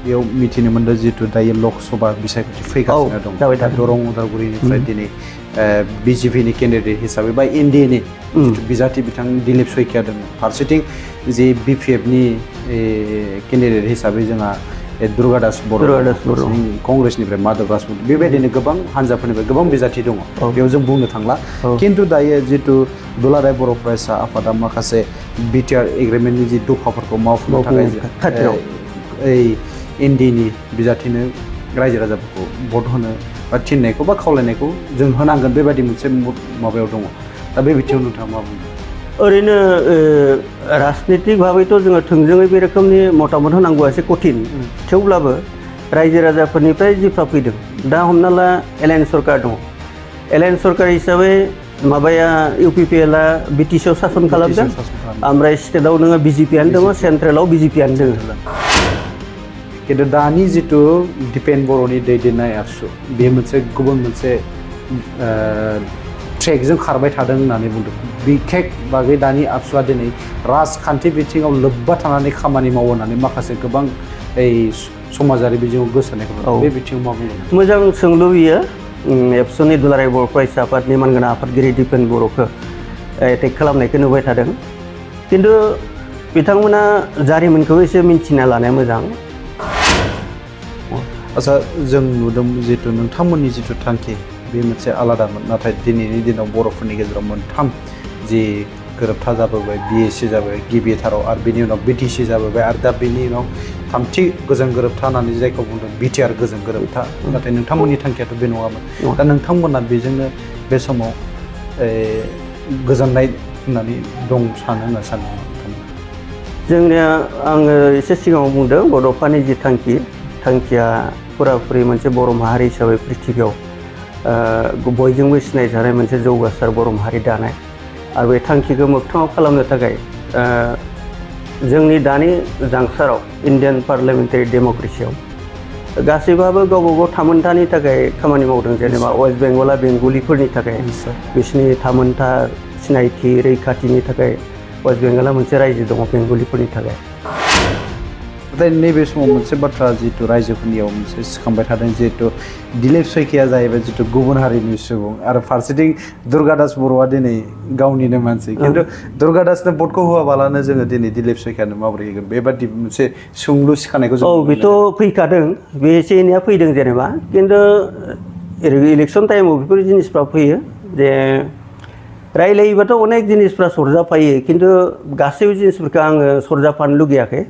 बेयाव मिथिनो मोनदों जिहेतु दायो लक'सभा बिसायख'थि फैगासिनो दं दरं उदालगुरिनिफ्राय दिनै बिजेपिनि केन्डिडेट हिसाबै बा एनडिएनि बिजाथि बिथां दिलीप शइकिया दङ फारसेथिं जे बिपिएफनि केन्डिडेट हिसाबै जोंहा दुर्गादास बर' कंग्रेसनिफ्राय माधव राजपुत बेबायदिनो गोबां हान्जाफोरनिफ्राय गोबां बिजाथि दङ बेयाव जों बुंनो थांला खिन्थु दायो जितु दुलाराय बर' फरायसा आफादा माखासे बिटिआर एग्रिमेन्टनि जि दफाफोरखौ मावफुंनो थाखाय ओइ एनडिएनि बिजाथिनो रायजो राजाफोरखौ भट होनो बा थिननायखौ बा खावलायनायखौ जों होनांगोन बेबायदि मोनसे माबायाव दङ दा बे बिथिङाव नोंथाङा मा बुङो ओरैनो राजनितिक भाबैथ' जोङो थोंजोङै बे रोखोमनि मतामत होनांगौआ एसे कठिन थेवब्लाबो रायजो राजाफोरनिफ्राय जिफ्रा फैदों दा हमना ला एलायन सरकार दङ एलायन सरकार हिसाबै माबाया इउपिपिएलआ बिटिसिआव सासन खालामदों ओमफ्राय स्टेटआव नोङो बिजेपिआनो दङ सेन्ट्रेलाव बिजेपिआनो दङ खिन्थु दानि जितु दिपेन बर'नि दैदेननाय आबसु बे मोनसे गुबुन मोनसे ट्रेकजों खारबाय थादों होननानै बुंदों बिखेक बागै दानि आबसुआ दिनै राजखान्थि बिथिङाव लोब्बा थानानै खामानि मावो होननानै माखासे गोबां समाजारि बिजोङाव गोसारनायखौ बे बिथिङाव मा बुङो मोजां सोंलु बियो एबसुनि दुलाराय बर' फरायसा आफादनि मानगोनां आफादगिरि दिपेन बर'खौ एटेक खालामनायखौ नुबाय थादों खिन्थु बिथांमोना जारिमिनखौ एसे मिन्थिना लानाया मोजां आच्चा जों नुदों जितु नोंथांमोननि जितु थांखि बे मोनसे आलादामोन नाथाय दिनैनि दिनाव बर'फोरनि गेजेराव मोनथाम जि गोरोबथा जाबोबाय बिएसि जाबाय गिबिथाराव आरो बेनि उनाव बिटिसि जाबोबाय आरो दा बेनि उनाव थामथि गोजोन गोरोबथा होननानै जायखौ बुंदों बिटिआर गोजोन गोरोबथा नाथाय नोंथांमोननि थांखियाथ' बे नङामोन दा नोंथांमोना बेजोंनो बे समाव गोजोननाय होननानै दं होनना सानो जोंनिया आङो एसे सिगाङाव बुंदों बड'फानि जि थांखिया फुराफुरि मोनसे बर' माहारि हिसाबै पृथिबियाव बयजोंबो सिनायजानाय मोनसे जौगासार बर' माहारि दानाय आरो बे थांखिखौ मोगथाङाव खालामनो थाखाय जोंनि दानि जांखाराव इन्डियान पार्लियामेन्टारि डेम'क्रेसियाव गासैबाबो गावबा गाव थामोनथानि थाखाय खामानि मावदों जेनेबा वेस्ट बेंगलआ बेंगलिफोरनि थाखाय बिसोरनि थामोनथा सिनायथि रैखाथिनि थाखाय वेस्ट बेंगलआ मोनसे रायजो दङ बेंगलिफोरनि थाखाय नाथाय नैबे समाव मोनसे बाथ्रा जितु रायजोफोरनियाव मोनसे सिखांबाय थादों जिहेतु दिलीप शइकिया जाहैबाय जितु गुबुन हारिनि सुबुं आरो फारसेथिं दुर्गादास बर'आ दिनै गावनिनो मानसि खिन्थु दुर्गादासनो भटखौ होआबालानो जोङो दिनै दिलीप शइकियानो माबोरै होगोन बेबादि मोनसे सोंलु सिखानायखौ जों बेथ' फैखादों बे एसे एनैया फैदों जेनेबा खिन्थु इलेक्सन टाइमाव बेफोर जिनिसफ्रा फैयो जे रायलायोबाथ' अनेक जिनिसफ्रा सरजाफायो खिन्थु गासैबो जिनिसफोरखौ आङो सरजाफानो लुगैयाखै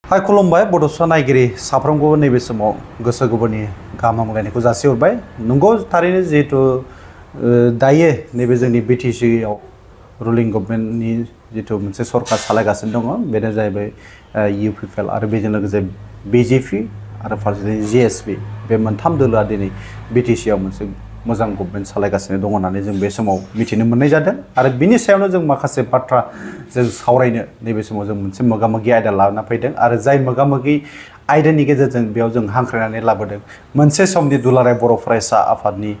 हाय खुलुमबाय बड'सा नायगिरि साफ्रोमखौबो नैबे समाव गोसो गोरबोनि गाहाम हामलायनायखौ जासिहरबाय नंगौ थारैनो जिहेतु दायो नैबे जोंनि बिटिसिआव रुलिं गभर्नमेन्टनि जितु मोनसे सरकार सालायगासिनो दङ बेनो जाहैबाय इउपिपिएल आरो बेजों लोगोसे बिजेपि आरो फारसेथिं जिएसपि बे मोनथाम दोलोआ दिनै बिटिसिआव मोनसे मोजां गभर्नमेन्ट सालायगासिनो दङ होननानै जों बे समाव मिथिनो मोननाय जादों आरो बिनि सायावनो जों माखासे बाथ्रा जों सावरायनो नैबे समाव जों मोनसे मोगामोगि आयदा लाना फैदों आरो जाय मोगामोगि आयदानि गेजेरजों बेयाव जों हांख्रायनानै लाबोदों मोनसे समनि दुलाराय बर' फरायसा आफादनि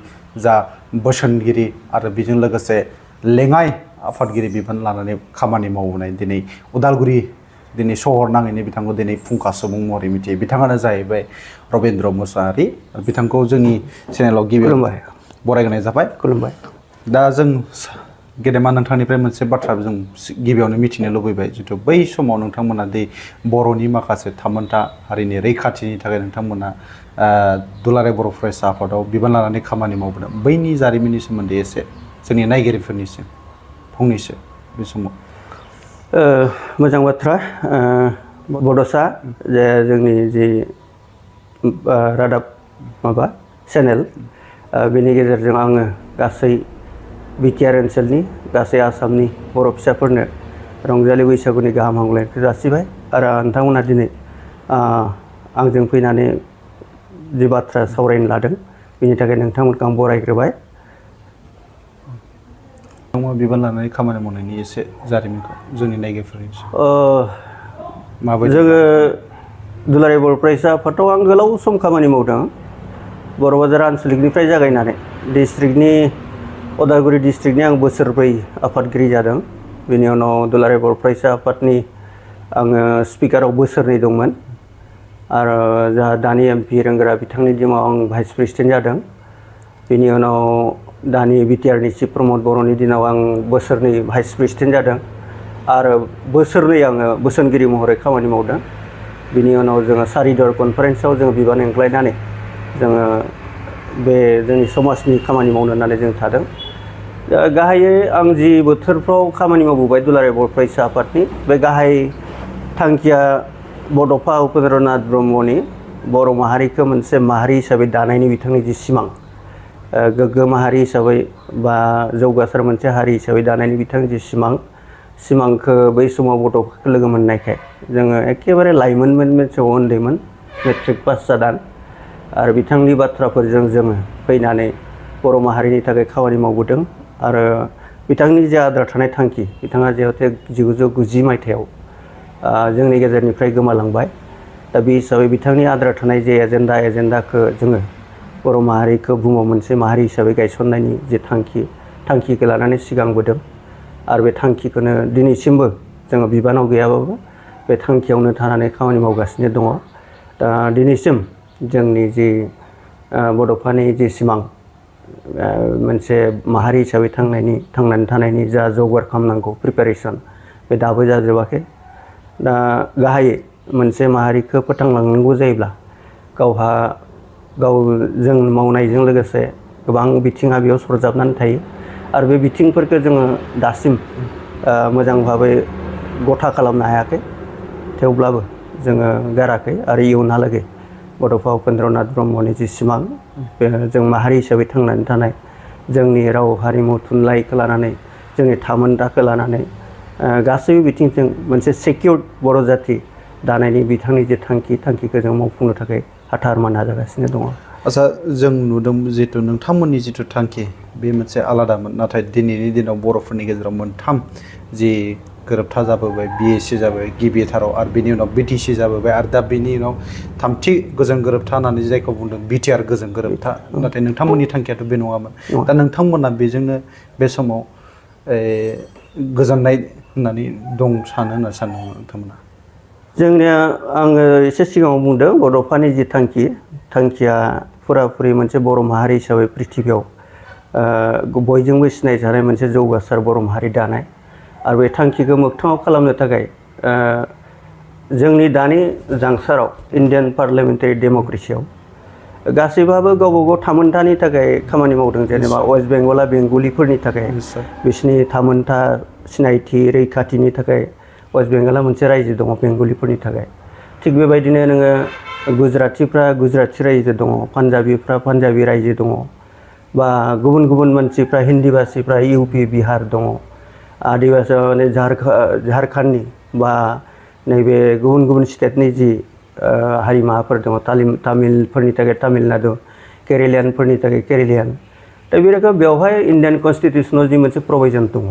जा बोसोनगिरि आरो बेजों लोगोसे लेङाइ आफादगिरि बिबान लानानै खामानि मावबोनाय दिनै उदालगुरि दिनै सहर नाङैनो बिथांखौ दिनै फुंखा सुबुं महरै मिथियो बिथाङानो जाहैबाय रबीन्द्र मुसाहारि बिथांखौ जोंनि चेनेलाव गिबियाव बरायनाय जाबाय खुलुमबाय दा जों गेदेमा नोंथांनिफ्राय मोनसे बाथ्रा जों गिबियावनो मिथिनो लुबैबाय जितु बै समाव नोंथांमोना दि बर'नि माखासे थामोनथा हारिनि रैखाथिनि थाखाय नोंथांमोना दुलाराय बर' फरायसा आफादाव बिबान लानानै खामानि मावबोदों बैनि जारिमिननि सोमोन्दै एसे जोंनि नायगिरिफोरनिसिम फंनैसो बे समाव मोजां बाथ्रा बड'सा जे जोंनि जि रादाब माबा चेनेल बेनि गेजेरजों आङो गासै बिटिआर ओनसोलनि गासै आसामनि बर' फिसाफोरनो रंजालि बैसागुनि गाहाम हामलायनायखौ जासिबाय आरो नोंथांमोना दिनै आंजों फैनानै जि बाथ्रा सावरायनो लादों बेनि थाखाय नोंथांमोनखौ आं बरायग्रोबाय बिबान लानानै खामानि मावनायनि एसे जारिमिनखौ जोंनि नायगिरिफोरनि जोङो दुलाराय बर' फरायसा आफादाव आं गोलाव सम खामानि मावदों बर' बाजार आनसलिकनिफ्राय जागायनानै डिस्ट्रिक्टनि उदालगुरि डिस्ट्रिक्टनि आं बोसोरब्रै आफादगिरि जादों बेनि उनाव दुलाराय बर' फरायसा आफादनि आङो स्पिकाराव बोसोरनै दंमोन आरो जोंहा दानि MP रोंग्रा बिथांनि दिनाव आं भाइस प्रेसिडेन्ट जादों। बेनि उनाव दानि बिटिआरनि चिफ प्रमद बर'नि दिनाव आं बोसोरनै भाइस प्रेसिडेन्ट जादों आरो बोसोरनै आङो बोसोनगिरि महरै खामानि मावदों। बिनि उनाव जोङो सारिदर कनफारेन्सआव जोङो बिबान एंख्लायनानै जोङो बे जोंनि समाजनि खामानि मावनो होननानै जों थादों। गाहायै आं जि बोथोरफ्राव खामानि मावबोबाय दुलाराय बर' फरायसा आफादनि बे गाहाय थांखिया बड'फा उपेन्द्रनाथ ब्रह्मनि बर' माहारिखौ मोनसे माहारि हिसाबै दानायनि बिथांनि जि सिमां, गोग्गो माहारि हिसाबै बा जौगासार मोनसे हारि हिसाबै दानायनि बिथांनि जि सिमांखौ बै समाव बड'फाखौ लोगो मोननायखाय जोङो एखेबारे लाइमोनमोन, समाव उन्दैमोन, मेट्रिक पास जादों आरो बिथांनि बाथ्राफोरजों जोङो फैनानै बर' माहारिनि थाखाय खामानि मावबोदों। आरो बिथांनि जे आद्रा थानाय थांखि, बिथाङा जिहेतु 1990 मायथाइयाव जोंनि गेजेरनिफ्राय गोमालांबाय। दा बे हिसाबै बिथांनि आद्रा थानाय जे एजेन्डाखौ जोङो बर' माहारिखौ बुहुमाव मोनसे माहारि हिसाबै गायसननायनि जे थांखिखौ लानानै सिगांबोदों आरो बे थांखिखौनो दिनैसिमबो जोङो बिबानाव गैयाबाबो बे थांखियावनो थानानै खामानि मावगासिनो दङ। दा दिनैसिम जोंनि जि बड'फानि जि सिमां, मोनसे माहारि हिसाबै थांनानै थानायनि जा जगार खालामनांगौ प्रिपेरेसन, बे दाबो जाजोबाखै। दा गाहायै मोनसे माहारिखौ फोथांलांनांगौ जायोब्ला गाव जों मावनायजों लोगोसे गोबां बिथिङा बेयाव सरजाबनानै थायो आरो बे बिथिंफोरखौ जोङो दासिम मोजां भाबै गथा खालामनो हायाखै। थेवब्लाबो जोङो गाराखै आरो इयुनहालागै बड'फा उपेन्द्रनाथ ब्रह्मनि जि सिमां, बे जों माहारि हिसाबै थांनानै थानाय, जोंनि राव हारिमु थुनलाइखौ लानानै, जोंनि थामोन्थाखौ लानानै गासैबो बिथिंजों मोनसे सेकिउर्ड बर' जाथि दानायनि बिथांनि जे थांखिखौ जों मावफुंनो थाखाय हाथारमान नाजागासिनो दङ। आच्चा, जों नुदों जिहेतु नोंथांमोननि जिथु थांखि बे मोनसे आलादामोन, नाथाय दिनैनि दिनाव बर'फोरनि गेजेराव मोनथाम जि गोरोबथा जाबोबाय, BAC जाबाय गिबिथाराव, आरो बिनि उनाव BTC जाबोबाय, आरो दा बिनि उनाव थामथि गोजोन गोरोबथा होननानै जायखौ बुंदों BTR गोजोन गोरोबथा। नाथाय नोंथांमोननि थांखियाथ' बे नङामोन। दा नोंथांमोना बेजोंनो बे समाव गोजोननाय होननानै सानो नोंथांमोना? जोंनिया आङो एसे सिगाङाव बुंदों बड'फानि जि थांखिया फुराफुरि मोनसे बर' माहारि हिसाबै प्रिथिबियाव बयजोंबो सिनायजानाय मोनसे जौगासार बर' माहारि दानाय। आरो बे थांखिखौ मोगथाङाव खालामनो थाखाय जोंनि दानि जांसाराव इन्डियान पार्लियामेन्टारि डेम'क्रेसियाव गासैबाबो गावबा गाव थामोन्थानि थाखाय खामानि मावदों। जेनेबा वेस्ट बेंगला बेंगलिफोरनि थाखाय बिसोरनि थामोन्था सिनायथि रैखाथिनि थाखाय वेस्ट बेंगला मोनसे रायजो दङ बेंगलिफोरनि थाखाय। थिग बेबायदिनो नोङो गुजरातिफ्रा गुजराति रायजो दङ, पान्जाबिफ्रा पान्जाबि रायजो दङ, बा गुबुन गुबुन मानसिफ्रा हिन्दी भाषिफ्रा UP बिहार दङ, आदिबासि माने झारखन्डनि बा नैबे गुबुन गुबुन स्टेटनि जि हारि माहाफोर दङ, तामिलफोरनि थाखाय तामिलनाडु, केरेलियानफोरनि थाखाय केरेलियान। दा बे रोखोम बेवहाय इन्डियान कनस्टिटिउसनाव जि मोनसे प्रभिजन दङ,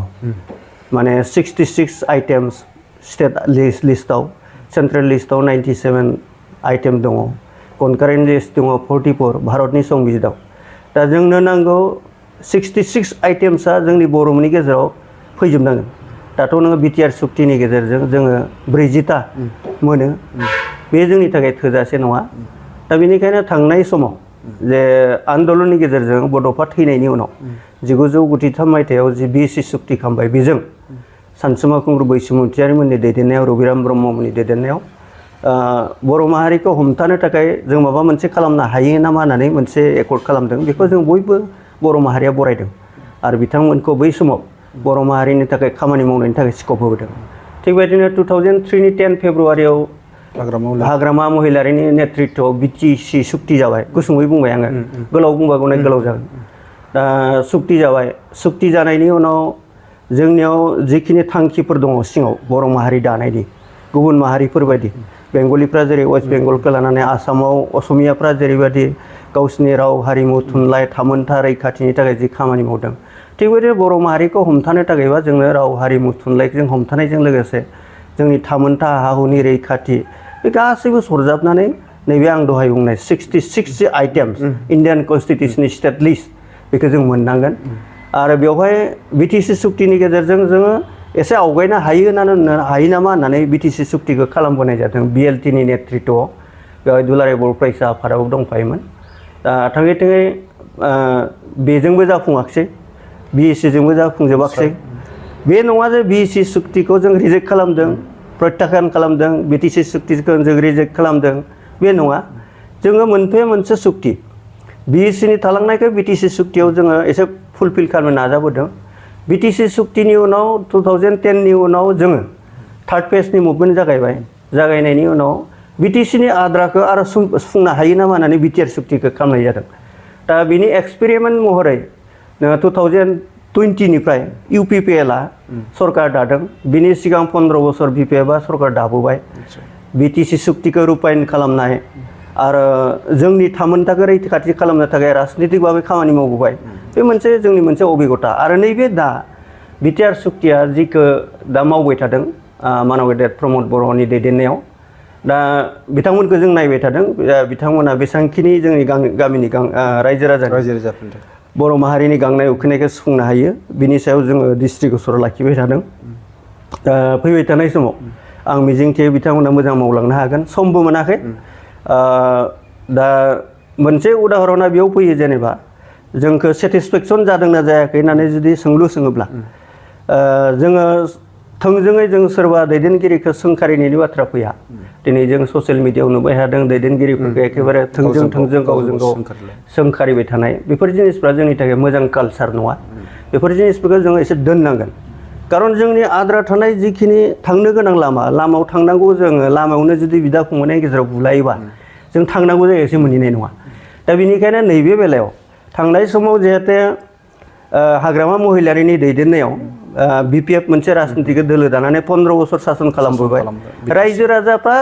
माने 66 आइटेम्स स्टेट लिस्टआव, सेन्ट्रेल लिस्टआव 97 आइटेम दङ, कनकारेन्ट लिस्ट दङ 44 भारतनि संबिजितआव। दा जोंनो नांगौ 66 आइटेम्सआ जोंनि बर'नि गेजेराव फैजोबनांगोन। दाथ' नोङो BTR सुक्तिनि गेजेरजों जोङो 40टा मोनो, बे जोंनि थाखाय थोजासे नङा। दा बेनिखायनो थांनाय समाव जे आन्दलननि गेजेरजों बड'फा थैनायनि उनाव 1993 मायथाइयाव जि BAC सुक्ति खालामबाय, बेजों सानसुमा खुंग्रु बैसोमुथियारिमोननि दैदेननायाव, रबिराम ब्रह्ममोननि दैदेननायाव बर' माहारिखौ हमथानो थाखाय जों माबा मोनसे खालामनो हायो नामा होननानै मोनसे एकर्ड खालामदों। बेखौ जों बयबो बर' माहारिया बरायदों आरो बिथांमोनखौ बै समाव बर' माहारिनि थाखाय खामानि मावनायनि थाखाय स्कप होबोदों। थिग बेबायदिनो 2003नि 10 फेब्रुवारियाव हाग्रामा महिलारिनि नेतृत्वआव BTC सुक्ति जाबाय। गुसुङै बुंबाय आङो, गोलाव बुंबा गनाय गोलाव जागोन। दा सुक्ति जाबाय। सुक्ति जानायनि उनाव जोंनियाव जिखिनि थांखिफोर दङ सिङाव बर' माहारि दानायनि, गुबुन माहारिफोर बायदि बेंगलिफ्रा जेरै वेस्ट बेंगलखौ लानानै आसामाव असमियाफ्रा जेरैबायदि गावसिनि राव हारिमु थुनलाइ थामोन्था रैखाथिनि थाखाय जि खामानि मावदों, थिग बेबायदिनो बर' माहारिखौ हमथानो थाखायबा जोंनो राव हारिमु थुनलाइजों हमथानायजों लोगोसे जोंनि थामोन्था हा हुनि रैखाथि, बे गासैबो सरजाबनानै नैबे आं दहाय बुंनाय 66 आइटेम्स इन्डियान कनस्टिटिउसननि स्टेट लिस्ट, बेखौ जों मोननांगोन। आरो बेवहाय BTC सुक्तिनि गेजेरजों जोङो एसे आवगायनो हायो नामा होननानै BTC सुक्तिखौ खालामबोनाय जादों BLTनि नेतृत्वआव। बेवहाय दुलाराय बर' फरायसा आफादाबो दंफायोमोन दा थाङै थुङै बेजोंबो जाफुङाखिसै BSc जोंबो जाफुंजोबाखिसै बे नङा जे BSc सुक्तिखौ जों रिजेक्ट खालामदों प्रत्याख्यान खालामदों BTC सुक्तिखौ जों रिजेक्ट खालामदों बे नङा जोङो मोनसे सुक्ति BSc नि थालांनायखौ BTC सुक्तियाव जोङो एसे फुलफिल खालामनो नाजाबोदों BTC सुक्तिनि उनाव 2010 नि उनाव जोङो थार्ड फेजनि मुभमेन्ट जागायनायनि उनाव BTC नि आद्राखौ आरो सुफुंनो हायो नामा होननानै BTR सुक्तिखौ खालामनाय जादों दा बिनि एक्सपेरिमेन्ट महरै 2020 निफ्राय UPPL आ सरकार दादों बिनि सिगां 15 बोसोर BPF आ सरकार दाबोबाय BTC सुक्तिखौ रुपायन खालामनाय आरो जोंनि थामोनथाखौ रैखाथि खालामनो थाखाय राजनितिक भाबै खामानि मावबोबाय बे जोंनि मोनसे अभिगता आरो नैबे दा BTR सुक्तिया जिखौ दा मावबाय थादों मानव गेदेर प्रमद बर'नि दैदेननायाव दा बिथांमोनखौ जों नायबाय थादों बिथांमोना बेसेबांखिनि जोंनि गामिनि रायजो राजाफोरनि बर' माहारिनि गांनाय उखैनायखौ सुफुंनो हायो बिनि सायाव जोङो दृष्टि गोसर लाखिबाय थादों फैबाय थानाय समाव आं मिजिंथियो बिथांमोना मोजां मावलांनो हागोन समबो मोनाखै दा मोनसे उदाहरना बेयाव फैयो जेनेबा जोंखौ सेटिसफेक्सन जादोंना जायाखै होननानै जुदि सोंलु सोङोब्ला जोङो थोंजोङै जों सोरबा दैदेनगिरिखौ सोंखारिनायनि बाथ्रा फैया दिनै जों ससियेल मिडियायाव नुबाय थादों दैदेनगिरिफोरखौ एखेबारे थोंजों गावजों गाव सोंखारिबाय थानाय बेफोर जिनिसफ्रा जोंनि थाखाय मोजां कालचार नङा बेफोर जिनिसफोरखौ जोङो एसे दोननांगोन खारन जोंनि आद्रा थानाय जिखिनि थांनो गोनां लामायाव थांनांगौ जोङो लामायावनो जुदि बिदा फंबायनि गेजेराव बुलायोबा जों थांनांगौ जायगायावसो मोनहैनाय नङा दा बेनिखायनो नैबे बेलायाव थांनाय समाव जिहेते हाग्रामा महिलारिनि दैदेननायाव BPF मोनसे राजनितिक दोलो दानानै 15 बोसोर सासन खालामबोबाय रायजो राजाफ्रा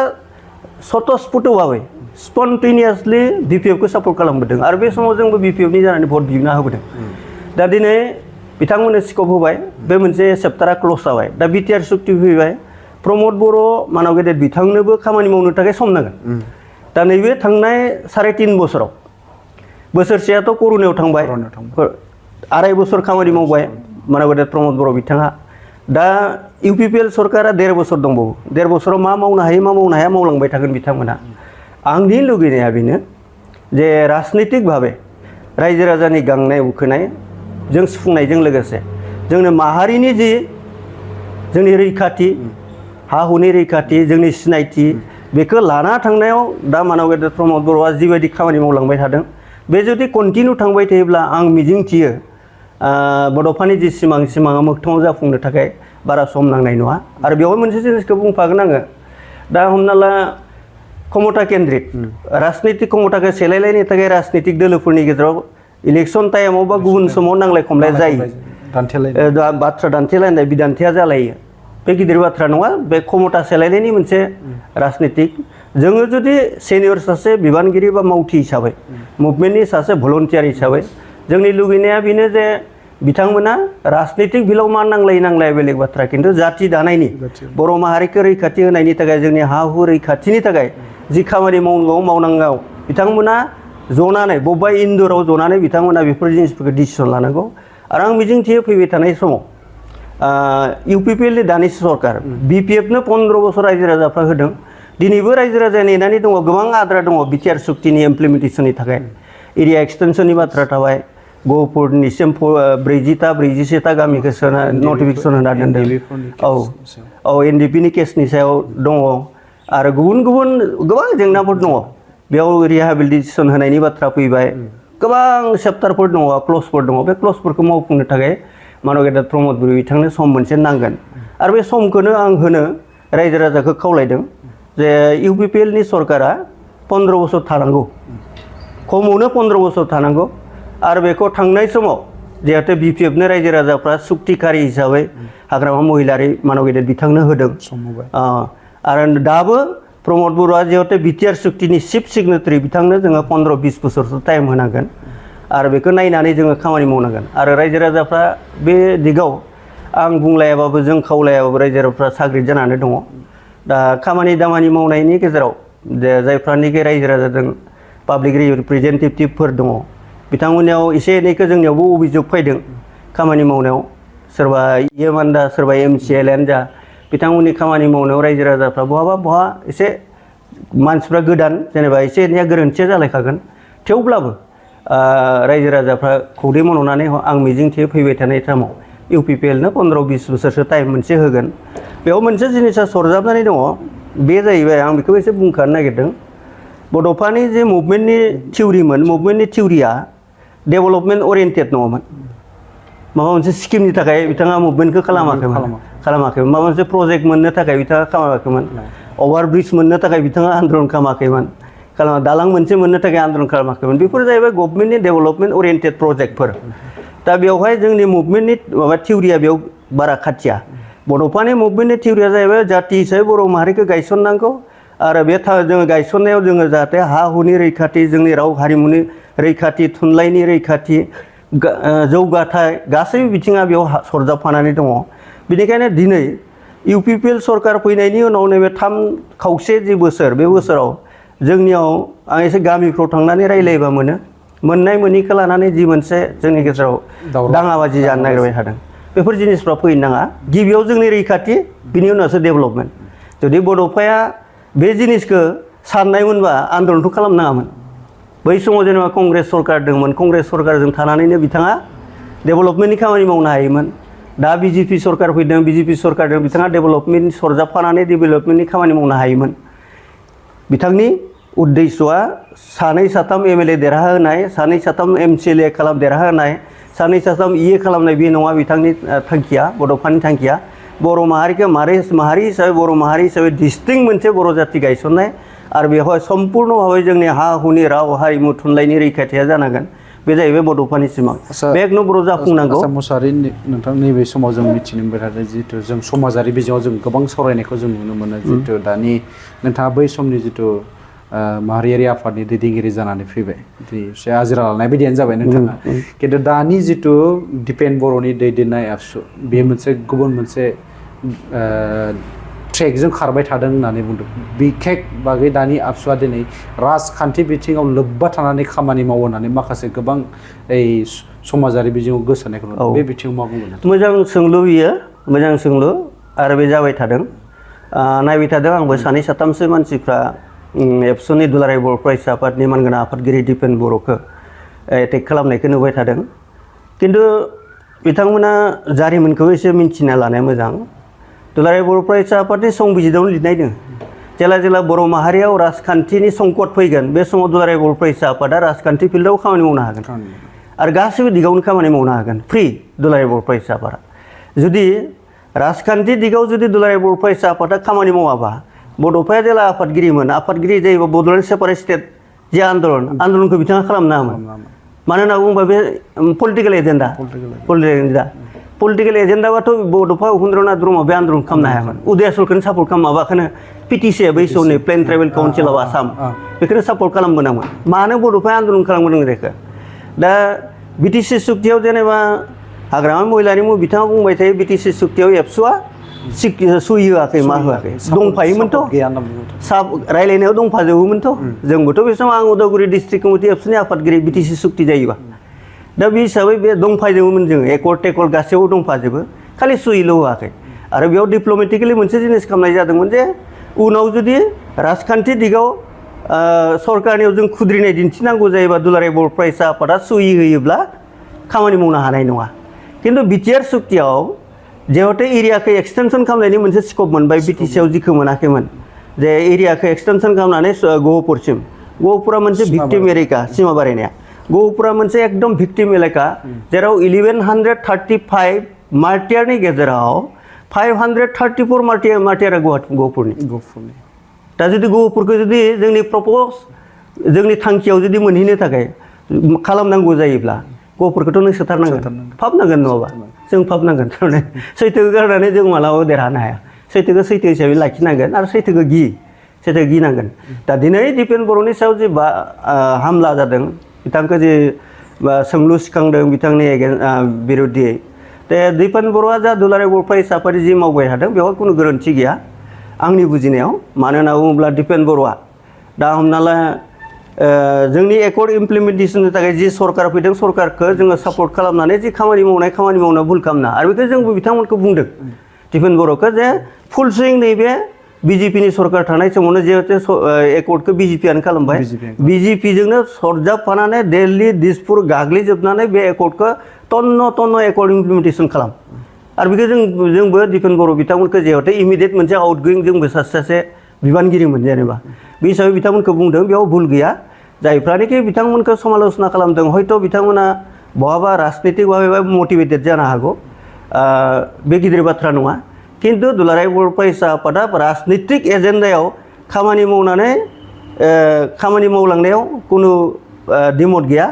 स्वतःस्फूर्तभाबै स्पन्टेनियासलि BPF खौ सापर्ट खालामबोदों आरो बे समाव जोंबो BPF नि जानानै भट बिना होबोदों दा दिनै बिथांमोननो स्कप होबाय बे मोनसे चेप्टारा क्लोज जाबाय दा BTR सुक्ति फैबाय प्रमद बर' मानव गेदेर बिथांनोबो खामानि मावनो थाखाय सम नांगोन दा नैबे थांनाय 3.5 बोसोराव बोसोरसेयाथ' कर'नायाव थांबाय 2.5 बोसोर खामानि मावबाय मानव गेदेर प्रमद बर' बिथाङा दा UPPL सरकारा 1.5 बोसोर दंबावो 1.5 बोसोराव मा मावनो हायो मा मावनो हाया मावलांबाय थागोन बिथांमोना आंनि लुगैनाया बेनो जे राजनितिक भाबै रायजो राजानि गांनाय उखैनाय जों सुफुंनायजों लोगोसे जोंनो माहारिनि जि जोंनि रैखाथि हा हुनि रैखाथि जोंनि सिनायथि बेखौ लाना थांनायाव दा मानव गेदेर प्रमद बर'आ जिबायदि खामानि मावलांबाय थादों बे जुदि कन्टिनिउ थांबाय थायोब्ला आं मिजिंथियो बड'फानि जि सिमाङा मोगथाङाव जाफुंनो थाखाय बारा सम नांनाय नङा आरो बेवहाय मोनसे जिनिसखौ बुंफागोन आङो दा हमना ला क्षमता केन्द्रित राजनितिक क्षमताखौ सेलायलायनो थाखाय राजनितिक दोलोफोरनि गेजेराव इलेक्शन टाइमाव बा गुबुन समाव नांलाय खमलाय जायो बाथ्रा दान्थेलायनाय बिदान्थिया जालायो बे गिदिर बाथ्रा नङा बे क्षमता सेलायनायनि मोनसे राजनितिक जोङो जुदि सेनियर सासे बिबानगिरि बा मावथि हिसाबै मुभमेन्टनि सासे भलन्टियार हिसाबै जोंनि लुगैनाया बेनो जे बिथांमोना राजनितिक बिलाव मा नांलाया बेलेग बाथ्रा किन्तु जाति दानायनि बर' माहारिखौ रैखाथि होनायनि थाखाय जोंनि हा हु रैखाथिनि थाखाय जि खामानि मावनांगौ बिथांमोना जनानै बबेबा इन्दुराव जनानै बिथांमोना बेफोर जिनिसफोरखौ डिसिसन लानांगौ आरो आं मिजिंथियो फैबाय थानाय समाव UPPL नि दानि सरकार BPF नो 15 बोसोर रायजो राजाफ्रा होदों दिनैबो रायजो राजा नेनानै दङ गोबां आद्रा दङ BTR सुक्तिनि इमप्लिमेन्टेसननि थाखाय एरिया एक्सटेनसननि बाथ्रा थाबाय गहपुरनिसिम 40-41 गामिखौ नटिफिकेसन होना दोनदों NDP नि केसनि सायाव दङ आरो गुबुन गोबां जेंनाफोर दङ बेयाव रिहेबिलिटेसन होनायनि बाथ्रा फैबाय गोबां चेप्टारफोर दङ क्लजफोर दङ बे क्लजफोरखौ मावफुंनो थाखाय मानव गेदेर प्रमद बर' बिथांनो सम मोनसे नांगोन आरो बे समखौनो आं होनो रायजो राजाखौ खावलायदों जे UPPL नि सरकारा 15 बोसोर थानांगौ खमावनो 15 बोसोर थानांगौ आरो बेखौ थांनाय समाव जिहेतु BPF नो रायजो राजाफ्रा सुक्तिखारि हिसाबै हाग्रामा महिलारि मानव गेदेर बिथांनो होदों आरो दाबो प्रमद बर'आ जिहेतु BTR सुक्तिनि चिफ सिगनेटारि बिथांनो जोङो 15-20 बोसोरसो टाइम होनांगोन आरो बेखौ नायनानै जोङो खामानि मावनांगोन आरो रायजो राजाफ्रा बे दिगाव आं बुंलायाबाबो जों खावलायाबाबो रायजो राजाफ्रा साग्रिद जानानै दङ दा खामानि दामानि मावनायनि गेजेराव जायफ्रानिकि रायजो राजाजों पाब्लिक रिप्रेजेन्टेटिभफोर दङ बिथांमोननियाव एसे एनैखौ जोंनियावबो अभियोग फैदों खामानि मावनायाव सोरबा EMआनो जा सोरबा MCLआनो जा बिथांमोननि खामानि मावनायाव रायजो राजाफ्रा बहा एसे मानसिफ्रा गोदान जेनेबा एसे एनैया गोरोन्थिया जालायखागोन थेवब्लाबो रायजो राजाफ्रा खौदै मन'नानै आं मिजिंथियो फैबाय थानाय टाइमाव इउपिपिएलनो 15-20 बोसोरसो टाइम मोनसे होगोन बेयाव मोनसे जिनिसा सरजाबनानै दङ बे जाहैबाय आं बेखौ एसे बुंखानो नागिरदों बड'फानि जे मुभमेन्टनि थिउरिमोन मुभमेन्टनि थिउरिया डेभेलपमेन्ट ओरिएन्टेड नङामोन माबा मोनसे स्किमनि थाखाय बिथाङा मुभमेन्टखौ खालामाखैमोन माबा मोनसे प्रजेक्ट मोननो थाखाय बिथाङा खालामाखैमोन अभारब्रिज मोननो थाखाय बिथाङा आन्दलन खालामाखैमोन दालां मोनसे मोननो थाखाय आन्दलन खालामाखैमोन बेफोर जाहैबाय गभर्नमेन्टनि डेभेलपमेन्ट ओरिएन्टेड प्रजेक्टफोर दा बेवहाय जोंनि मुभमेन्टनि माबा थिउरिया बेयाव बारा खाथिया बड'फानि मुभमेन्टनि थिउरिया जाहैबाय जाति हिसाबै बर' माहारिखौ गायसननांगौ आरो बे जोङो गायसननायाव जोङो जाहाथे हा हुनि रैखाथि जोंनि राव हारिमुनि रैखाथि थुनलाइनि रैखाथि जौगाथाय गासैबो बिथिङा बेयाव सरजाबफानानै दङ बेनिखायनो दिनै इउपिपिएल सरकार फैनायनि उनाव नैबे 3.5 जि बोसोर बे बोसोराव जोंनियाव आं एसे गामिफ्राव थांनानै रायलायबा मोननाय मोनिखौ लानानै जि मोनसे जोंनि गेजेराव दाङाबाजि जानो नागिरबाय थादों बेफोर जिनिसफ्रा फैनो नाङा गिबियाव जोंनि रैखाथि बिनि उनावसो डेभेलपमेन्ट जुदि बड'फाया बे जिनिसखौ साननायमोनबा आन्दलनखौ खालामनाङामोन बै समाव जेनेबा कंग्रेस सरकार दंमोन कंग्रेस सरकारजों थानानैनो बिथाङा डेभेलपमेन्टनि खामानि मावनो हायोमोन दा बिजेपि सरकार फैदों बिजेपि सरकारजों बिथाङा डेभेलपमेन्ट सरजाबफानानै डेभेलपमेन्टनि खामानि मावनो हायोमोन बिथांनि उद्देश्यआ 2-3 एमएलए देरहाहोनाय 2-3 एमसिएलए देरहाहोनाय 2-3 इए खालामनाय बे नङा बिथांनि थांखिया बड'फानि थांखिया बर' माहारिखौ माहारि हिसाबै बर' माहारि हिसाबै डिस्टिंक्ट मोनसे बर' जाति गायसननाय आरो बेवहाय सम्पूर्ण भाबै जोंनि हा हुनि राव हारिमु थुनलाइनि रैखाथिया जानांगोन बे जाहैबाय बड'फानि सिमां बे एक नम्बराव जाफुंनांगौ मुसाहारि नोंथां नैबे समाव जों मिथिनो मोनबाय थादों जिहेतु जों समाजारि बिजोङाव जों गोबां सावरायनायखौ जों नुनो मोनो जिहेतु दानि नोंथाङा बै समनि जितु माहारियारि आफादनि दैदेनगिरि जानानै फैबाय एसे आजिरा लानाय बायदियानो जाबाय नोंथाङा खिन्थु दानि जितु दिपेन बर'नि दैदेननाय आबसु बेयो मोनसे गुबुन मोनसे ट्रेकजों खारबाय थादों होननानै बुंदों बिखेक बागै दानि आबसुआ दिनै राजखान्थि बिथिङाव लोब्बा थानानै खामानि मावो होननानै माखासे गोबां समाजारि बिजोङाव गोसारनायखौ नुदों बे बिथिङाव मा बुंगोन मोजां सोंलु बियो मोजां सोंलु आरो बे जाबाय थादों नायबाय थादों आंबो 2-3सो मानसिफ्रा एबसुनि दुलाराय बर' फरायसा आफादनि मानगोनां आफादगिरि दिपेन बर'खौ एटेक खालामनायखौ नुबाय थादों खिन्थु बिथांमोना जारिमिनखौ एसे मिन्थिना लानाया मोजां दुलाराय बर' फरायसा आफादनि संबिजिदावनो लिरनाय दङ जेला बर' माहारियाव राजखान्थिनि संकट फैगोन बे समाव दुलाराय बर' फरायसा आफादा राजखान्थि फिल्डआव खामानि मावनो हागोन आरो गासैबो दिगावनो खामानि मावनो हागोन फ्रि दुलाराय बर' फरायसा आफादा जुदि राजखान्थि दिगाव जुदि दुलाराय बर' फरायसा आफादा खामानि मावाबा बड'फाया जेला आफादगिरि जायोबा बड'लेण्ड सेपारेट स्टेट जे आन्दलनखौ बिथाङा खालामनो हायामोन मानो होनना बुङोबा बे पलिटिकेल एजेन्डाबाथ' बड'फा उपेन्द्रनाथ ब्रह्म बे आन्दलन खालामनो हायामोन उदयाचलखौनो सापर्ट खालाम माबाखौनो पिटिसिया बै समनि Plain Tribal Council of Assam बेखौनो सापर्ट खालामबोनांगौमोन मानो बड'फाया आन्दलन खालामबोदों जायखौ दा बिटिसि सुक्तियाव जेनेबा हाग्रामा महिलारिमु बिथाङा बुंबाय थायो बिटिसि सुक्तियाव एबसुआ सहि होआखै मा होआखै दंफायोमोनथ' रायलायनायाव दंफाजोबोमोनथ' जोंबोथ' बे समाव आं उदालगुरि डिस्ट्रिक्ट कमिटि एबसुनि आफादगिरि बिटिसि सुक्ति जायोबा दा बे हिसाबै बे दंफाजोबोमोन जोङो एकर्ड टेकर्ड गासैयावबो दंफाजोबो खालि सहिल' होआखै आरो बेयाव डिप्ल'मेटिकेलि मोनसे जिनिस खालामनाय जादोंमोन जे उनाव जुदि राजखान्थि दिगाव सरकारनियाव जों खुद्रिनाय दिन्थिनांगौ जायोबा दुलाराय बर' फरायसा आफादा सहि होयोब्ला खामानि मावनो हानाय नङा खिन्थु बिटिआर सुक्तियाव जिहेतु एरियाखौ एक्सटेनसन खालामनायनि मोनसे स्कप मोनबाय बिटिसिआव जिखौ मोनाखैमोन जे एरियाखौ एक्सटेनसन खालामनानै गहपुरा मोनसे भिक्टिम एरिया सिमा बारायनाया गहपुरा मोनसे एकदम भिक्टिम एलेका जेराव 1135 मार्टियारनि गेजेराव 534 मार्टियारा गहपुरनि दा जुदि गहपुरखौ जुदि जोंनि थांखियाव जुदि मोनहैनो थाखाय खालामनांगौ जायोब्ला गहपुरखौथ' नों सोथारनांगोन फाबनांगोन नङाबा जों फाबनांगोन सैथोखौ गारनानै जों मालाबाबो देरहानो हाया सैथोखौ सैथो हिसाबै लाखिनांगोन आरो सैथोखौ गिनांगोन दा दिनै दिपेन बर'नि सायाव जे हामला जादों बिथांखौ जे सोंलु सिखांदों बिथांनि बिरुद्धियै दा दिपेन बर'आ जा दुलाराय बर' फरायसा आफाद जि मावबाय थादों बेवहाय खुनु गोरोन्थि गैया आंनि बुजिनायाव मानो होनना बुङोब्ला दिपेन बर'आ दा हमना ला जोंनि एकर्ड इमप्लिमेन्टेसननि थाखाय जि सरकार फैदों सरकारखौ जोङो सापर्ट खालामनानै जि खामानि मावनायाव भुल खालामना आरो बेखौ जोंबो बिथांमोनखौ बुंदों दिपेन बर'खौ जे फुल सुइं नैबे बिजेपिनि सरकार थानाय समावनो जिहेतु एकर्डखौ बिजेपियानो खालामबाय बिजेपिजोंनो सरजाबफानानै दिल्ली दिसपुर गाग्लिजोबनानै बे एकर्डखौ टन्न एकर्ड इमप्लिमेन्टेसन खालाम आरो बेखौ जोंबो दिपेन बर' बिथांमोनखौ जिहेतु इमिडियेट मोनसे आउटगोयिं जोंबो सासे बिबानगिरिमोन जेनेबा बे हिसाबै बिथांमोनखौ बुंदों बेयाव भुल गैया जायफ्रानोखि बिथांमोनखौ समालोचना खालामदों हयथ' बिथांमोना बहाबा राजनितिक भाबे मटिभेटेड जानो हागौ बे गिदिर बाथ्रा नङा किन्तु दुलाराय बर' फरायसा आफादा राजनितिक एजेन्डायाव खामानि मावलांनायाव कुनु दिमत गैया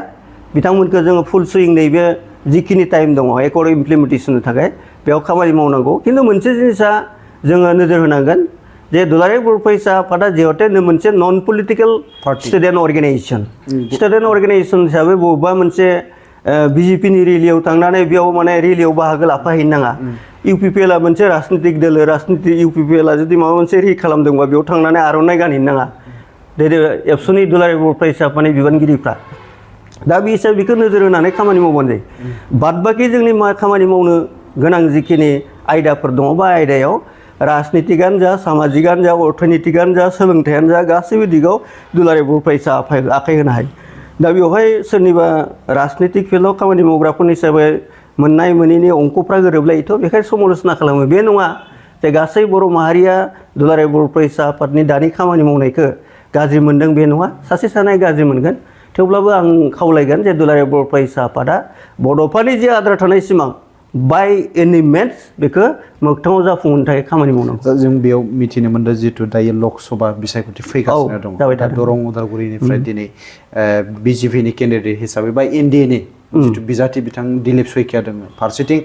बिथांमोनखौ जोङो फुल सुइं नैबे जिखिनि टाइम दङ एकर्ड इमप्लिमेन्टेसननि थाखाय बेयाव खामानि मावनांगौ किन्तु मोनसे जिनिसा जोङो नोजोर होनांगोन जे दुलाराय बर' फरायसा आफादा जिहेतु मोनसे नन पलिटिकेल स्टुडेन्ट अर्गेनाइजेसन हिसाबै बबेबा मोनसे बिजेपिनि रेलियाव थांनानै बेयाव माने रेलियाव बाहागो लाफाहैनो नाङा इउपिपिएलआ मोनसे राजनितिक दोलो इउपिपिएलआ जुदि माबा मोनसे खालामदोंबा बेयाव थांनानै आर'नाइ गानहैनो नाङा एबसुनि दुलाराय बर' फरायसा आफादनि बिबानगिरिफ्रा दा बे हिसाबै बेखौ नोजोर होनानै खामानि मावबानो जायो बाद बाखि जोंनि खामानि मावनो गोनां जिखिनि आयदाफोर दङ बा आयदायाव राजनितिकानो जा सामाजिकानो जा अर्थनैतिकानो जा सोलोंथायानो जा गासैबो दिगाव दुलाराय बर' फरायसा आफादा आखाइ होनो हायो दा बेवहाय सोरनिबा राजनितिक फिल्डआव खामानि मावग्राफोरनि हिसाबै मोननाय मोनैनि अंकफ्रा गोरोबलायोथ' बेखायनो समालोचना खालामो बे नङा जे गासै बर' माहारिया दुलाराय बर' फरायसा आफादनि दानि खामानि मावनायखौ गाज्रि मोनदों बे नङा सासे सानै गाज्रि मोनगोन थेवब्लाबो आं खावलायगोन जे दुलाराय बर' फरायसा आफादा बड'फानि जे आद्रा थानाय सिमां बाय एनि मेन्स बेखौ मोगथाङाव जाफुंहोनो थाखाय खामानि मावनांगौ जों बेयाव मिथिनो मोनदों जिहेतु दायो लक'सभा बिसायख'थि फैगासिनो दं दरं उदालगुरिनिफ्राय दिनै बिजेपिनि केन्डिडेट हिसाबै बा एनडिएनि जितु बिजाथि बिथां दिलीप सयकिया दङ फारसेथिं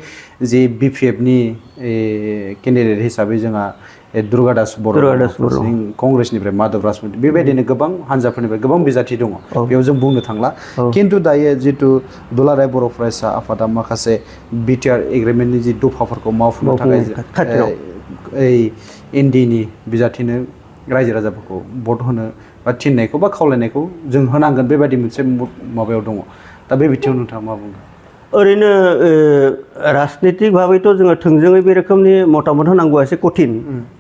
जे बिपिएफनि केन्डिडेट हिसाबै जोंहा दुर्गा दास बर' कंग्रेसनिफ्राय माधव राजमूर्ति बेबायदिनो गोबां हान्जाफोरनिफ्राय गोबां बिजाथि दङ बेयाव जों बुंनो थांला किन्तु दायो जितु दुलाराय बर' फरायसा आफादा माखासे बिटिआर एग्रिमेन्टनि जि दफाफोरखौ मावफुंनो थाखाय एनडिएनि बिजाथिनो रायजो राजाफोरखौ भट होनो बा थिननायखौ बा खावलायनायखौ जों होनांगोन बेबायदि मोनसे माबायाव दङ दा बे बिथिङाव नोंथाङा मा बुङो ओरैनो राजनितिक भाबैथ' जोङो थोंजोङै बे रोखोमनि मतामत होनांगौआ एसे कठिन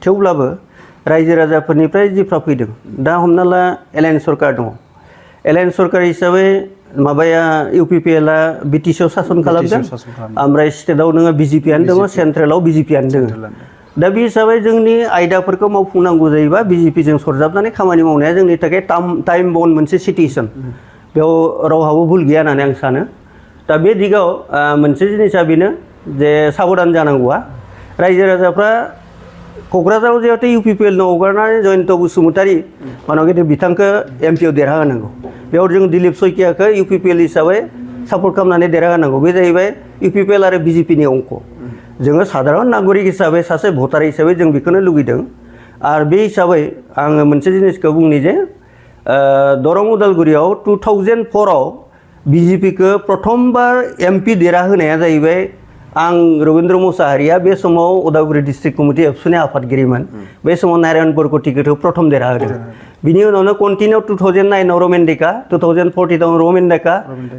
थेवब्लाबो रायजो राजाफोरनिफ्राय जिफ्रा फैदों दा हमना ला एलायन्स सरकार दङ एलायन्स सरकार हिसाबै माबाया इउपिपिएलआ बिटिसिआव सासन खालामदों ओमफ्राय स्टेटआव नोङो बिजेपिआनो दङ सेन्ट्रेलाव बिजेपिआनो दङ दा बे हिसाबै जोंनि आयदाफोरखौ मावफुंनांगौ जायोबा बिजेपिजों सरजाबनानै खामानि मावनाया जोंनि थाखाय टाइम बाउन्ड मोनसे सिटुएसन बेयाव रावहाबो भुल गैया होननानै आं सानो दा बे दिगाव मोनसे जिनिसा बेनो जे साबधान जानांगौआ रायजो राजाफ्रा क'क्राझाराव जिहेतु इउपिपिएलनो हगारनानै जयन्त बसुमतारी मानगेदे बिथांखौ एमपिआव देरहा होनांगौ बेयाव जों दिलीप सयकियाखौ इउपिपिएल हिसाबै सापर्ट खालामनानै देरहा होनांगौ बे जाहैबाय इउपिपिएल आरो बिजेपिनि अंक जोङो साधारन नागरिक हिसाबै सासे भटार हिसाबै जों बेखौनो लुगैदों आरो बे हिसाबै आङो मोनसे जिनिसखौ बुंनि जे दरं उदालगुरियाव 2004आव बिजेपिखौ प्रथमबार एमपि देरहाहोनाया जाहैबाय आं रबीन्द्र मुसाहारिया बे समाव उदालगुरि डिस्ट्रिक्ट कमिटि एबसुनि आफादगिरिमोन बे समाव नारायण बरग'थिखौ प्रथम देरहाहोदों बिनि उनावनो कन्टिनिउ 2009आव रमेन डेका 2014आव रमेन डेका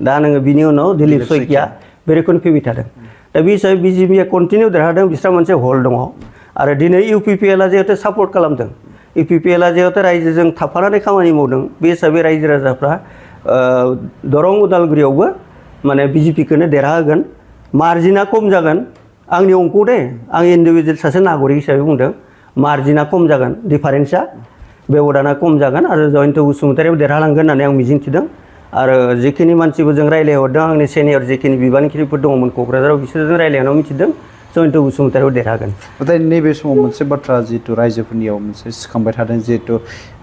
दा नोङो बिनि उनाव दिलीप सयकिया बे रोखोम फैबाय थादों दा बे हिसाबै बिजेपिया कन्टिनिउ देरहादों बिस्रा मोनसे हल दङ आरो दिनै इउपिपिएलआ जिहेतु सापर्ट खालामदों इउपिपिएलआ जिहेतु रायजोजों थाफानानै खामानि मावदों बे हिसाबै रायजो राजाफ्रा दरं उदालगुरियावबो माने बिजेपिखौनो देरहाहोगोन मार्जिना खम जागोन आंनि अंक दे आं इन्डिभिजुवेल सासे नागरिक हिसाबै बुंदों मार्जिना खम जागोन डिफारेन्सआ बेब'दाना खम जागोन आरो जयन्त बसुमतारियाबो देरहालांगोन होननानै आं मिजिंथिदों आरो जिखिनि मानसिफोरजों रायज्लायहरदों आंनि सेनियर जिखिनि बिबानगिरिफोर दङमोन क'क्राझाराव बिसोरजों रायज्लायनायाव मिथिदों जयन्त बसुमतारियाव देरहागोन नाथाय नैबे समाव मोनसे बाथ्रा जिहेतु रायजोफोरनियाव मोनसे सिखांबाय थादों जिहेतु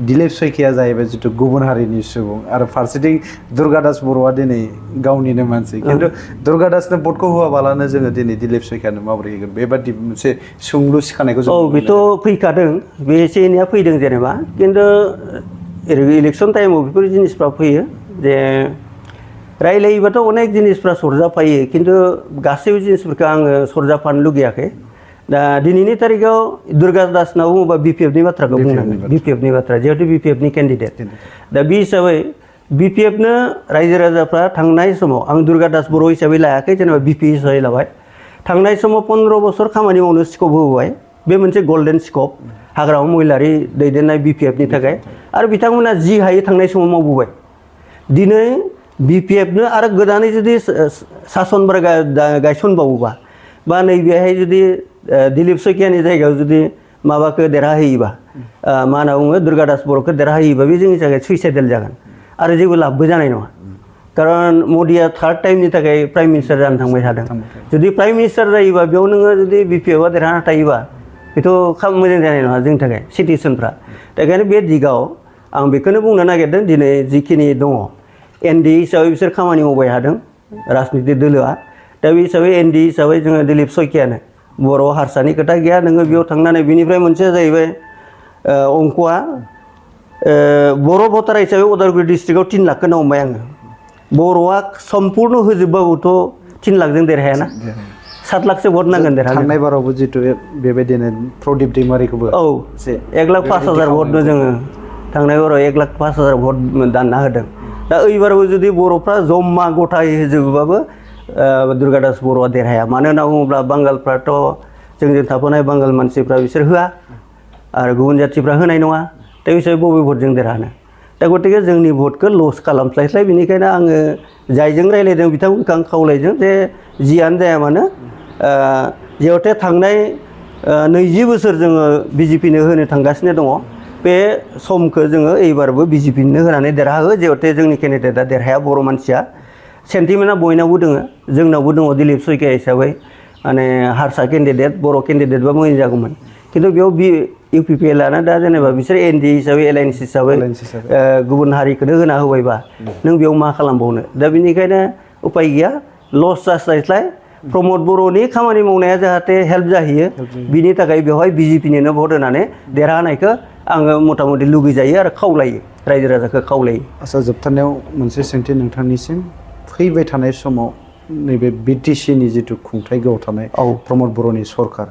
दिलीप सयकिया जाहैबाय जिहेतु गुबुन हारिनि सुबुं आरो फारसेथिं दुर्गा दास बर'आ दिनै गावनिनो मानसि खिन्थु दुर्गा दासनो भटखौ होआबालानो जोङो दिनै दिलीप सयकियानो माबोरै होगोन बेबादि मोनसे सोंलु सिखानायखौ जों बेथ' फैखादों बे एसे एनैया फैदों जेनेबा खिन्थु इलेक्सन टाइमाव बेफोर जिनिसफ्रा फैयो जे रायलायोबाथ' अनेक जिनिसफ्रा सरजाफायो खिन्थु गासैबो जिनिसफोरखौ आङो सरजाफानो लुगैयाखै दा दिनैनि तारिखाव दुर्गा दासनाव बुङोबा बिपिएफनि बाथ्राखौ बुंनांगोन बिपिएफनि बाथ्रा जिहेतु बिपिएफनि केन्डिडेट दा बे हिसाबै बिपिएफनो रायजो राजाफ्रा थांनाय समाव आं दुर्गा दास बर' हिसाबै लायाखै जेनेबा बिपि हिसाबै लाबाय थांनाय समाव 15 बोसोर खामानि मावनो स्कप होबाय बे मोनसे गोल्डेन स्कोप हाग्रामा महिलारि दैदेननाय BPFनि थाखाय आरो बिथांमोना जि हायो थांनाय समाव मावबोबाय दिनै BPFनो आरो गोदानै जुदि सासनबार गायसनबावोबा बा नैबेहाय जुदि दिलीप शइकियानि जायगायाव जुदि माबाखौ देरहाहोयोबा मा होनना बुङो दुर्गा दास बर'खौ देरहाहोयोबा बे जोंनि थाखाय सुइसाइडेल जागोन आरो जेबो लाबबो जानाय नङा कारन मदिया थार्ड टाइमनि थाखाय प्राइम मिनिस्टार जानो थांबाय थादों जुदि प्राइम मिनिस्टार जायोबा बेयाव नोङो जुदि BPFआ देरहाना थायोबा बेथ' मोजां जानाय नङा जोंनि थाखाय सिटुएसनफ्रा दा ओंखायनो बे दिगाव आं बेखौनो बुंनो नागिरदों दिनै जिखिनि दङ NDA हिसाबै बिसोर खामानि मावबाय थादों राजनिति दोलोआ दा बे हिसाबै NDA हिसाबै जोङो दिलीप शइकियानो बर' हारसानि खोथा गैया नोङो बेयाव थांनानै बिनिफ्राय मोनसेया जाहैबाय अंकआ बर' भटार हिसाबै उदालगुरि डिस्ट्रिक्टआव 3 लाखखौनो हमबाय आङो बर'आ सम्पुर्ण होजोबबाबोथ' 3 लाखजों देरहायाना 7 लाखसो भट नांगोन देरहानो थांनाय बारावबो जितु बेबायदिनो प्रदीप दैमारिखौबो औ 1,05,000 भटनो जोङो थांनाय बाराव 1,05,000 भट दानना होदों दा ओइबारबो जुदि बर'फ्रा जमा गथायै होजोबोबाबो दुर्गा दास बर'आ देरहाया मानो होनना बुङोब्ला बांगालफ्राथ' जोंजों थाफानाय बांगाल मानसिफ्रा बिसोर होआ आरो गुबुन जाथिफ्रा होनाय नङा दा बिसोर बबे भटजों देरहानो दा गतिके जोंनि भटखौ लस खालामस्लायस्लाय बेनिखायनो आङो जायजों रायज्लायदों बिथांमोनखौ आं खावलायदों जे जियानो जाया मानो जिहेथु थांनाय 20 बोसोर जोङो BJPनो होनो थांगासिनो दङ बे समखौ जोङो एबारबो BJPनो होनानै देरहाहो जिहेतु जोंनि केन्डिडेटआ देरहाया बर' मानसिया सेन्टिमेन्टआ बयनावबो दङ जोंनावबो दङ दिलीप शइकिया हिसाबै माने हारसा केन्डिडेट बर' केन्डिडेटबा मोजां जागौमोन खिन्थु बेयाव UPPLआनो दा जेनेबा बिसोर NDA हिसाबै एलायन्स हिसाबै गुबुन हारिखौनो होना होबायबा नों बेयाव मा खालामबावनो दा बेनिखायनो उपाय गैया लस जास्लायस्लाय प्रमद बर'नि खामानि मावनाया जाहाथे हेल्प जाहैयो बिनि थाखाय बेवहाय BJPनो भट होनानै देरहानायखौ आङो मथा मथि लुगैजायो आरो खावलायो रायजो राजाखौ खावलायो आसा जोबथारनायाव मोनसे सोंथि नोंथांनिसिम फैबाय थानाय समाव नैबे BTCनि जितु खुंथायआव थानाय प्रमद बर'नि सरकार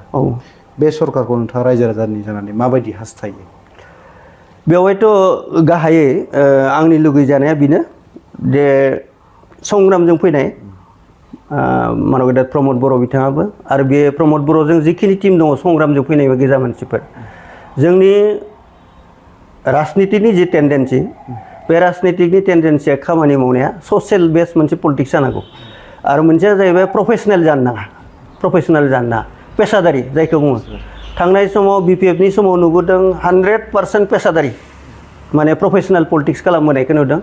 बे सरकारखौ नोंथाङा रायजो राजानि जानानै माबायदि हास्थायो बेवहायथ' गाहायै आंनि लुगैजानाया बेनो जे संग्रामजों फैनाय मानगेदेर प्रमद बर' बिथाङाबो आरो बे प्रमद बर'जों जिखिनि टिम दङ संग्रामजों फैनाय गेजा मानसिफोर जोंनि राजनितिनि जि टेन्डेन्सि बे राजनितिकनि टेन्डेन्सिया खामानि मावनाया ससियेल बेस मोनसे पलिटिक्स जानांगौ आरो मोनसेया जाहैबाय प्रफेसनेल जानो नाङा पेसादारि जायखौ बुङो थांनाय समाव BPFनि समाव नुबोदों 100% पेसादारि माने प्रफेसनेल पलिटिक्स खालामबोनायखौ नुदों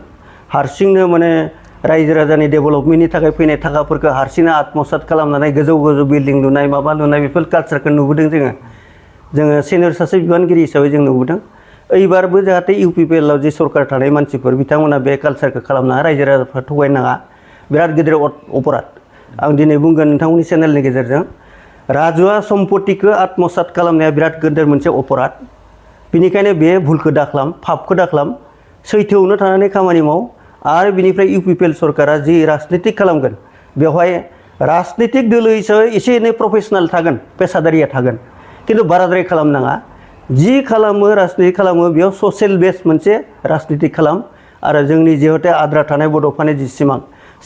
हारसिंनो माने रायजो राजानि डेभेलपमेन्टनि थाखाय फैनाय थाखाफोरखौ हारसिंनो आत्मसात खालामनानै गोजौ गोजौ बिल्डिं लुनाय माबा लुनाय बेफोर कालचारखौ नुबोदों जोङो सिनियर सासे बिबानगिरि हिसाबै जों नुबोदों एबारबो जाहाथे UPPLआव जे सरकार थानाय मानसिफोर बिथांमोना बे कालचारखौ खालामनाङा रायजो राजाफ्रा थगायनाङा बिराद गिदिर अपराध आं दिनै बुंगोन नोंथांमोननि चेनेलनि गेजेरजों राजुवा सम्पतिखौ आत्मसात खालामनाया बिराद गिदिर मोनसे अपराध बेनिखायनो बे भुलखौ दाख्लाम पापखौ दाख्लाम सैथोआवनो थानानै खामानि माव आरो बिनिफ्राय UPPL सरकारा जि राजनितिक खालामगोन बेवहाय राजनितिक दोलो हिसाबै एसे एनै प्रफेसनेल थागोन पेसादारिया थागोन खिन्थु बाराद्राय खालामनाङा जि खालामो राजनिति खालामो बेयाव ससियेल बेस मोनसे राजनिति खालाम आरो जोंनि जिहेतु आद्रा थानाय बड'फानि जि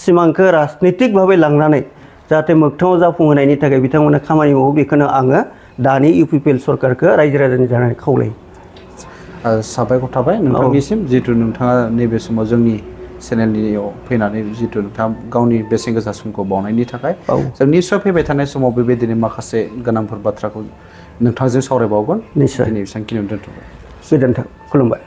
सिमांखौ राजनितिक भाबै लांनानै जाहाथे मोगथाङाव जाफुंहोनायनि थाखाय बिथांमोना खामानि मावो बेखौनो आङो दानि UPPL सरकारखौ रायजो राजानि जानानै खावलायो साबायखर थाबाय नोंथांनिसिम जिहेतु नोंथाङा नैबे समाव जोंनि चेनेलनियाव फैनानै जिहेतु नोंथाङा गावनि बेसेन गोसा समखौ बावनायनि थाखाय जों निस्सय फैबाय थानाय समाव बेबायदिनो माखासे गोनांफोर बाथ्राखौ नोंथांजों सावरायबावगोन निस्सय दिनै बेसेबांखिनियाव दोनथ'बाय गोजोन्थों खुलुमबाय